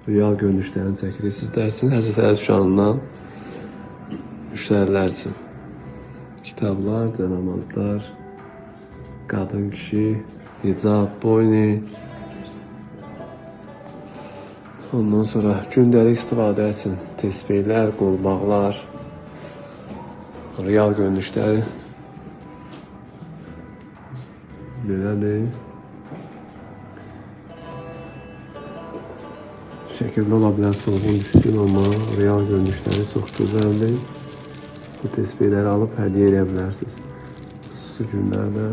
Real görünüşlərini çəkirik sizlər üçün. Həzrət Əli dükanından müştərilər üçün. Kitablar, cənamazlar, qadın kişi, hicab, boyni. Ondan sonra gündəlik istifadə üçün tesbihlər, qolbaqlar, real görünüşləri belədir. Şəkildə ola bilər solğun düşsün, amma real görünüşləri çox gözəldir. Bu tesbihləri alıb hədiyyə edə bilərsiniz. Xüsusi günlərdə.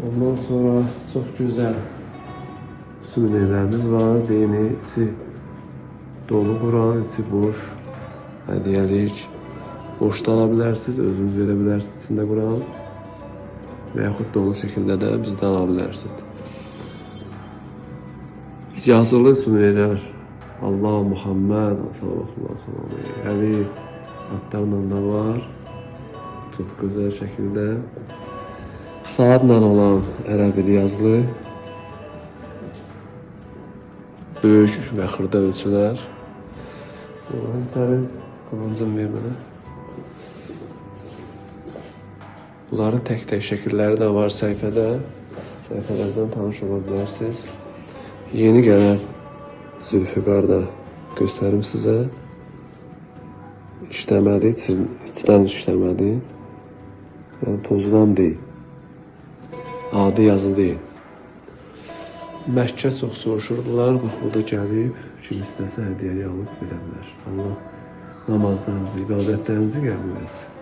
Ondan sonra çox gözəl suvenirlərimiz var. Dini içi dolu Quran, içi boş, hədiyyəlik. Boş da ala bilərsiniz, özünüz verə bilərsiniz içində Quran. Və yaxud dolu şəkildə də bizdən ala bilərsiniz. Yazılı suvenirlər. Allah, Muhammed, sallallahu aleyhi ve sellem, Əli adlarla da var. Çox gözəl şəkildə. Saatla olan ərəb dili yazılı. Böyük və xırda ölçülər. Bunların qılıncım ver mənə. Bunların tək-tək şəkilləri də var səhifədə. Səhifələrdən tanış ola bilərsiniz. Yeni gələn Zülfüqar da göstərim sizə. İşləmədi, içdən işləmədi. Yəni pozulan deyil. Adi yazı deyil. Məkkə çox soruşurdular. Bax o da gəlib. Kim istəsə hədiyyəli alıb verə bilər. Allah namazlarımızı, ibadətlərimizi qəbul etsin.